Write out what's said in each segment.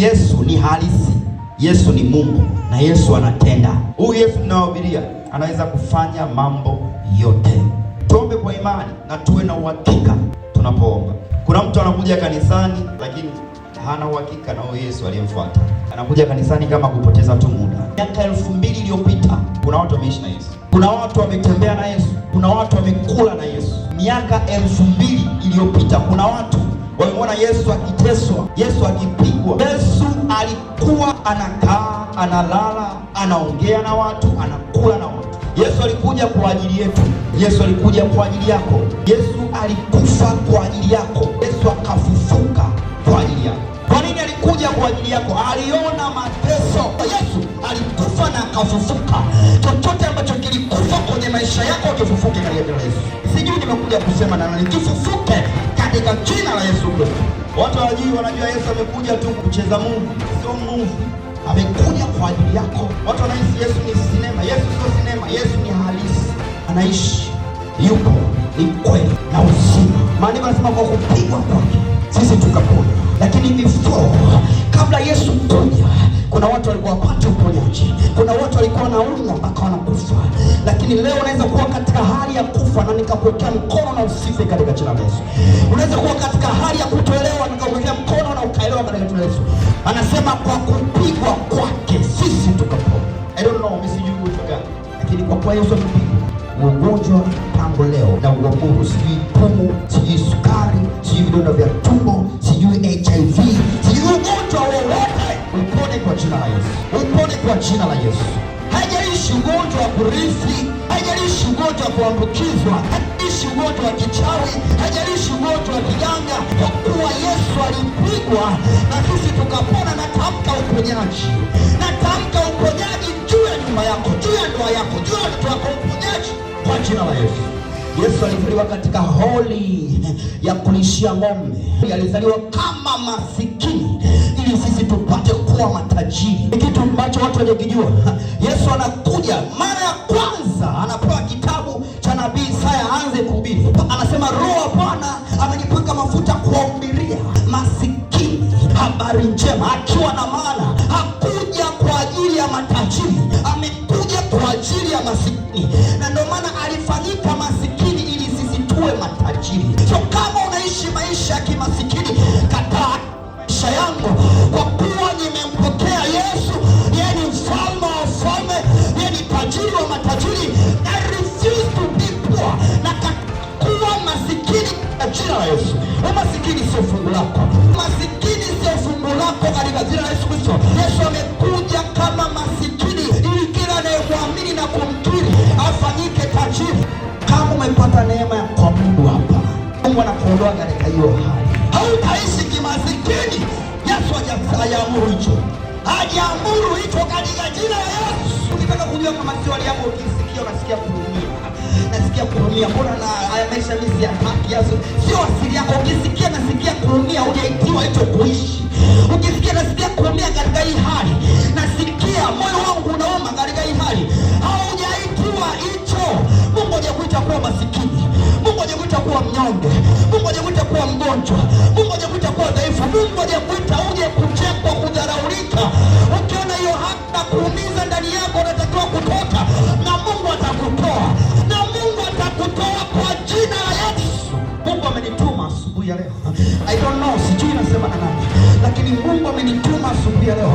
Yesu ni halisi, Yesu ni Mungu na Yesu anatenda. Huyu Yesu ninayohubiria anaweza kufanya mambo yote. Tuombe kwa imani na tuwe na uhakika tunapoomba. Kuna mtu anakuja kanisani lakini hana uhakika na huyo Yesu aliyemfuata. Anakuja kanisani kama kupoteza tu muda. Miaka 2000 iliyopita kuna watu wameishi na Yesu, kuna watu wametembea na Yesu, kuna watu wamekula na Yesu. Miaka 2000 iliyopita kuna watu wamemwona Yesu akiteswa, Yesu akipigwa. Yesu alikuwa anakaa, analala, anaongea na watu, anakula na watu. Yesu alikuja kwa ajili yetu. Yesu alikuja kwa ajili yako. Yesu alikufa kwa ajili yako. Yesu akafufuka kwa ajili yako. Kwa nini alikuja kwa ajili yako? Aliona mateso. Yesu alikufa na akafufuka. Chochote ambacho kilikufa kwenye maisha yako kifufuke katika jina la Yesu. Sijui nimekuja kusema na nani, kifufuke katika jina la Yesu Kristo. Watu hawajui, wanajua Yesu amekuja tu kucheza movie. Sio movie, amekuja kwa ajili yako. Watu wanahisi Yesu ni sinema. Yesu sio sinema, Yesu ni halisi, anaishi, yupo, ni kweli na uzima. Maandiko yanasema kwa kupigwa kwake sisi tukapona, lakini before, kabla Yesu kuja, kuna watu walikuwa wapate uponyaji, kuna watu walikuwa wanaumwa mpaka wanakufa. Lakini leo unaweza kuwa katika hali ya kufa na nikakuwekea mkono na usife katika jina la Yesu. Unaweza kuwa katika hali ya kutoelewa, nikakuwekea mkono na ukaelewa katika jina la Yesu. Anasema kwa kupigwa kwake sisi tukapona. I don't know, mimi sijui ugonjwa gani, lakini kwa kuwa Yesu amepigwa ugonjwa tangu leo na uamuru, sijui pumu, sijui sukari, sijui vidonda vya tumbo, sijui HIV, sijui ugonjwa wowote, upone kwa jina la Yesu, upone kwa jina la Yesu. Haijalishi ugonjwa wa kurithi, haijalishi ugonjwa wa kuambukizwa, haijalishi ugonjwa wa kichawi, haijalishi ugonjwa wa kiganga, kwa kuwa Yesu alipigwa na sisi tukapona. Natamka uponyaji, natamka uponyaji juu ya nyumba yako, juu ya ndoa yako, juu ya watoto wako, uponyaji kwa jina la Yesu. Yesu alizaliwa katika holi ya kulishia ng'ombe. Alizaliwa kama masikini ili sisi tupate kuwa matajiri. Ni kitu ambacho watu hawajakijua. Yesu anakuja mara ya kwanza, anapewa kitabu cha nabii Isaya aanze kuhubiri. Anasema, "Roho wa Bwana amenipaka mafuta kuwahubiria masikini habari njema," akiwa na maana hakuja kwa ajili ya matajiri, amekuja kwa ajili ya masikini, na ndio maana alifanyika masikini ili sisi tuwe matajiri. So kama unaishi maisha ya kimasikini, kataa maisha yangu, kwa kuwa nimempokea Yesu. Yeye ni mfalme wa wafalme, yeye ni tajiri wa matajiri. I refuse to be poor, na kuwa masikini kwa jina la Yesu. Umasikini sio fungu lako, masikini sio fungu lako katika jina la Yesu Kristo. Yesu amekuja kama masikini ili kila anayemwamini na kumkiri afanyike tajiri. Kama umepata neema ya kuabudu hapa, Mungu anakuondoa katika hiyo hali, hautaishi kimasikini. Yesu hajaamuru hicho, hajaamuru hicho katika jina la Yesu. Ukitaka kujua kama sio hali yako, ukisikia unasikia kuumia, nasikia kuumia, mbona na haya maisha mimi siyataki? Yesu sio asili yako. Ukisikia nasikia kuumia, hujaitiwa hicho kuishi. Ukisikia nasikia kuumia katika hii hali, nasikia moyo wangu unauma katika hii hali, haujaitiwa hicho. Mungu hajakuita kuwa masikini. Mungu hajakuita kuwa mnyonge. Mungu hajakuita kuwa mgonjwa. Mungu hajakuita kuwa dhaifu. Mungu hajakuita uje kuchekwa, kudharaulika. Ukiona hiyo hata kuumiza ndani yako, unatakiwa kutoka, na Mungu atakutoa, na Mungu atakutoa kwa jina la Yesu. Mungu amenituma asubuhi ya leo. I don't know, sijui nasema na nani, lakini Mungu amenituma asubuhi ya leo.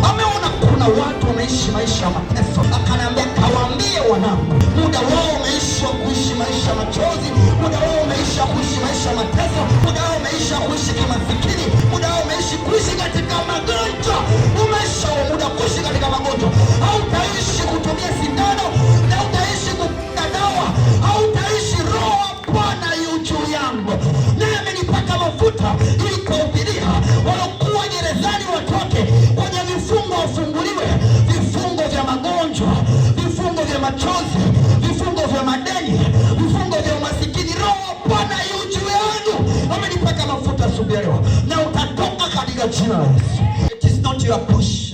Ameona kuna watu wanaishi maisha ya mateso, akaniambia, "Kawaambie wanangu, muda wao umeisha kuishi maisha ya machozi, muda wao umeisha kuishi maisha ya mateso, muda wao umeisha kuishi kimasikini, muda wao umeishi kuishi katika magonjwa, umeisha huo muda kuishi katika magonjwa. Hautaishi kutumia sindano na hautaishi kupiga dawa, hautaishi. Roho wa Bwana yu juu yangu, naye amenipaka mafuta ili kuwahubiria waliokuwa gerezani watoke, kwenye vifungo wafunguliwe, vifungo vya magonjwa, vifungo vya machozi, vifungo vya madeni, vifungo vya umasikini. Roho wa Bwana yu juu yangu, amenipaka mafuta asubuhi ya leo, na utatoka katika jina la Yesu. It is not your portion.